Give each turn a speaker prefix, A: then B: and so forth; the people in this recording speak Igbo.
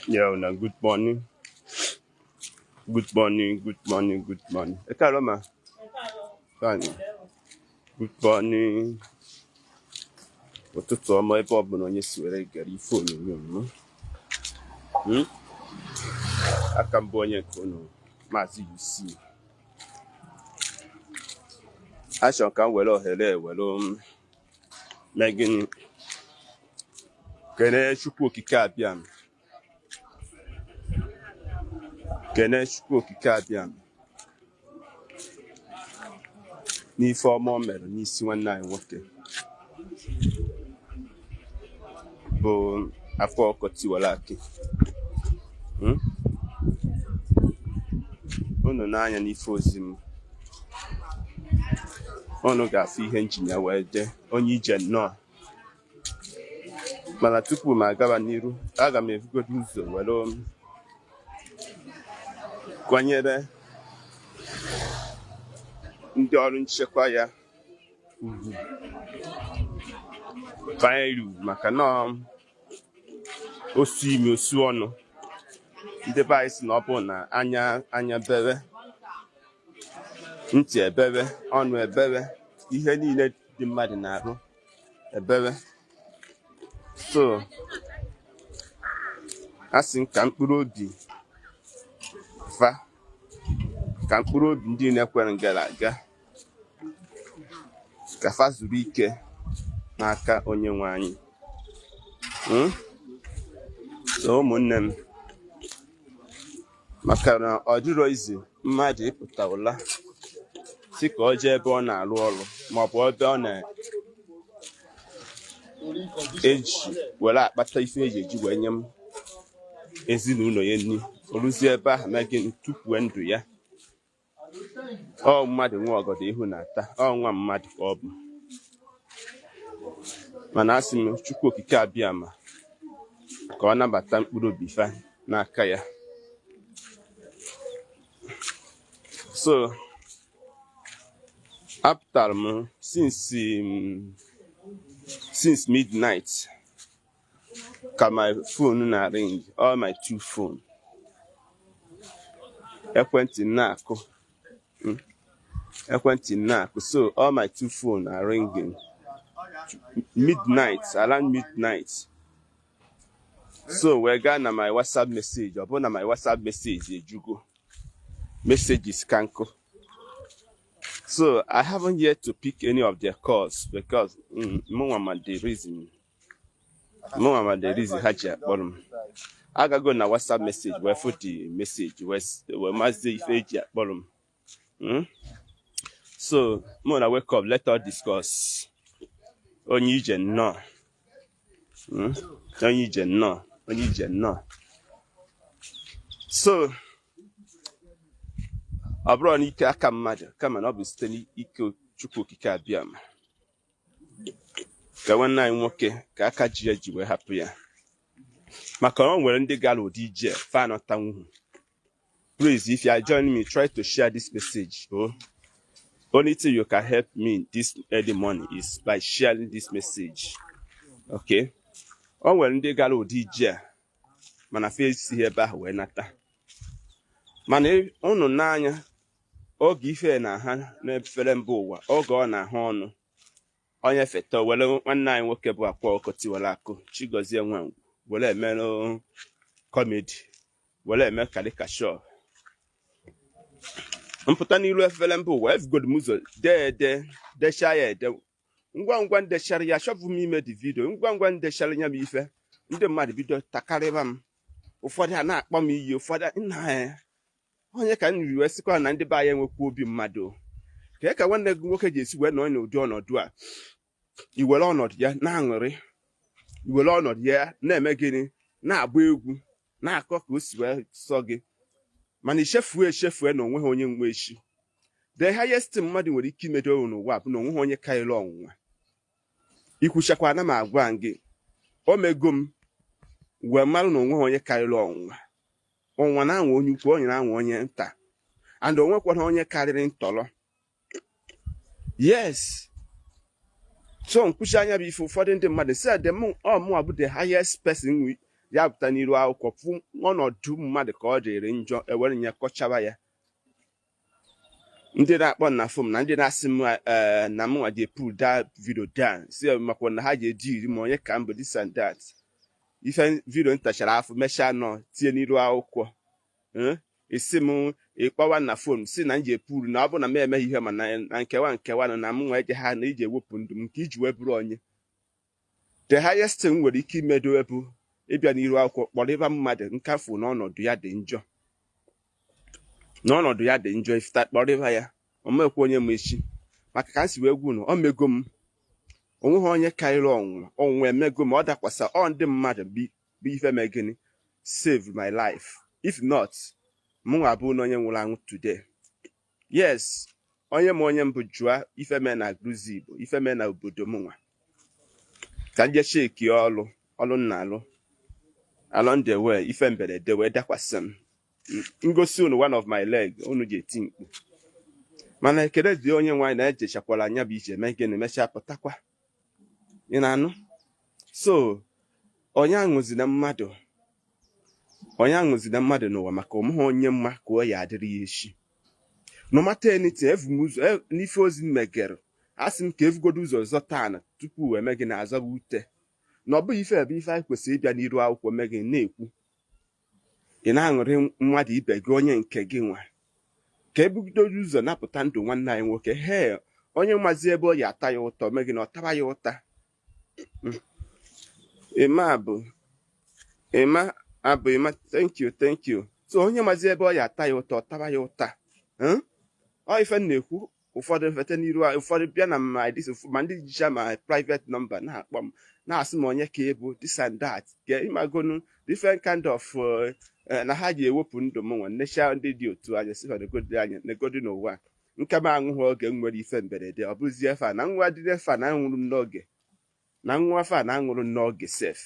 A: Yeah, una good morning. Good morning, good morning, good morning. Ẹ káàárọ̀ mà. Fine. Good morning. Ụtụtụ ọma ebe ọbụla onye si were gere ife onyonyo m. Hmm? Aka m bụ onye nke unu, Maazị UC. Achọrọ ka m were ohere were mee gịnị? Kene Chukwu Okike Abịama. Kene Chukwu Okike Abịama n'ife ọma o mere n'isi nwanne anyị nwoke bụ Akwa Ọkụkọ Tiwara Akị. Unu n'anya n'ife ozi m, unu ga-afụ ihe m ji ya wee dee onye ije nnọọ. Mana tupu m agaba n'iru, aga m ebugodo ụzọ were kwanyere ndị ọrụ nchekwa ya ugwu, kwanyere ugwu, maka na osu imi osu ọnụ. Ndị be anyị sị na ọ bụ na anya anya bere, ntị ebere, ọnụ ebere, ihe niile dị mmadụ na-arụ ebere. So a sị m ka mkpụrụ obi fa, ka mkpụrụ obi ndị na-ekwere gara aga, ka fa zuru ike n'aka onye nwe anyị. So ụmụnne m, maka na ọ dịrọ easy mmadụ ịpụta ụla si ka ọ jee ebe ọ na-arụ ọrụ maọbụ ebe ọ na-eji were akpata ife eji eji wee nye m ezinụlọ ya nri, o ruzie ebe ahụ mee gịnị? Tụfuo ndụ ya. Ọ mmadụ nwe ọgọdọ ihu na-ata, ọ nwa mmadụ ka ọ bụ. Mana asị m Chukwu Okike Abịama ka ọ nabata mkpụrụ obi fa n'aka ya. So apụtara m since midnight ka my phone na ring, all my two phone, ekwentị m na-akụ, ekwentị m na-akụ. So all my two phone are ringing midnight, around midnight. So wee gaa na my WhatsApp message, ọ bụ na my WhatsApp message ejugo, messages ka nkụ. So I haven't yet to pick any of their calls because mụnwa ma the reason, mụnwa ma the reason ha ji akpọrọ m. Agago na WhatsApp message wee fụ the message, wee mazie ife eji akpọrọ m. So mụ na wake up, let us discuss. Onye ije nnọọ. Onye ije nnọọ, onye ije nnọọ. So ọ bụrụ n'ike aka mmadụ, kama na ọ bụ site n'ike Chukwu Okike Abịama ka nwanne anyị nwoke ka aka ji ya ji wee hapụ ya, maka na o nwere ndị gara ụdị ije fa anọtanwuhu. Please, if you are joining me, try to share this message. Oh, only thing you can help me this early morning is by sharing this message, okay? O nwere ndị gara ụdị ije a mana fa esighị ebe ahụ wee nata. Mana unu n'anya oge ife na-aha n'efere mba ụwa, oge ọ na-ahụ ọnụ onye feta were nwanne anyị nwoke bụ Akwa Ọkụkọ Tiwara Akụ, Chigozie Nwangwu, were emerụ comedy, were eme caricature mpụta n'ilu efere mba ụwa. Efugodu m ụzọ dee ede, dechaa ya ede. Ngwa ngwa ndechara ya, achọbụ m ime the video. Ngwa ngwa ndechara ya bụ ife, ndị mmadụ bido takarịba m. Ụfọdụ a na-akpọ m iyi, ụfọdụ nna ya onye ka m riri wee sịkwa na ndị be anyị enwekwa obi mmadụ. Ka nwanne gị nwoke ji esi wee nọ n'ụdị ọnọdụ a, i were ọnọdụ ya na-aṅụrị, i were ọnọdụ ya na-eme gịnị, na-agba egwu, na-akọ ka o si wee sọ gị, mana ichefue echefue na onweghị onye nwe echi. The highest thing mmadụ nwere ike imedo n'ụwa bụ na onweghị onye karịrị ọnwụnwa. Ikwuchakwa na m agwa gị, o mego m wee marụ na onweghị onye karịrị ọnwụnwa. Ọnwụnwa na-anwa onye ukwu, onye na-anwa onye nta, and onwekwana onye karịrị ntọrọ. Yes, so nkwuchi anya bụ ife ụfọdụ ndị mmadụ si adị m, ọ mụnwa bụ the highest person. Ya pụta n'iru akwụkwọ fụ ọnọdụ mmadụ ka ọ dịrị njọ, ewere ya kọchawa ya. Ndị na-akpọ na phone na ndị na-asị m na m nwa ji pull that video down, si makwa na ha ji eji iri ma onye ka m bụ, this and that. Ife video ntachara afọ mechaa nọ tinye n'iru akwụkwọ, isi m ịkpọwa na phone si na m ji epuru na ọ bụ na m emeghị ihe ma na nkewa nkewa na m nwa eje ha na iji ewepụ ndụ m nke iji wee bụrụ onye. The highest thing nwere ike imedo bụ ịbịa n'iru akwụkwọ kpọrọ ịba mmadụ nkafu n'ọnọdụ ya dị njọ, n'ọnọdụ ya dị njọ, ifita kpọrọ ịba ya omekwa onye ma echi. Maka ka m si wee gwu na o mego m, onweghị onye karịrị ọnwụnwa. Ọnwụnwa emego m, ọ dakwasa ọ ndị mmadụ bụ ife mee gịnị save my life. If not, mụnwa bụ na onye nwụrụ anwụ today. Yes, onye ma onye mbụ jụọ ife mee na Agụlụzi Igbo, ife mee na obodo mụnwa, ka nje cheki ọlụ ọlụ nna alụ along the way. Ife mberede wee dakwasị m, ngosi unu one of my leg, unu ji eti mkpu. Mana ekele dị onye nwaanyị na-ejechakwara anya bụ ije mee gịnị, mechaa pụtakwa. Ị na-anụ? So onye aṅụzina mmadụ, onye aṅụzina mmadụ n'ụwa, maka ọmụghị onye mma ka ọ ya adịrị ya echi. No matter anything, evu m ụzọ n'ife ozi m megere, asị m ka evugodo ụzọ zọta ana tupu eme gị na azọba ute, na ọ bụghị ife ebe ife anyị kwesịrị ịbịa n'iru akwụkwọ mee gị na-ekwu. Ị na-aṅụrị mmadụ ibe gị, onye nke gị nwa, ka ebugodo ụzọ napụta ndụ nwanne anyị nwoke. He onye mazi ebe ọ ya ata ya ụtọ, mee gị na ọ taba ya ụta. Ịma bụ ịma abụ ịma. Thank you, thank you. So onye mazi ebe ọ ya ata ya ụtọ, ọ taba ya ụta. Ọ ife m na-ekwu. Ụfọdụ fete n'iru, ụfọdụ bịa na my this, ma ndị jicha my private number na-akpọ m, na-asị m onye ka ịbụ, this and that, ga ịmagonu different kind of na ha ji ewepụ ndụ m. Nwa nnecha ndị dị otu anya si negodi anya negodi n'ụwa nke m aṅụghị oge m nwere ife mberede. Ọ bụzie fa na nwa dịrị fa na anwụrụ m n'oge, na nwa fa na aṅụrụ m n'oge sef.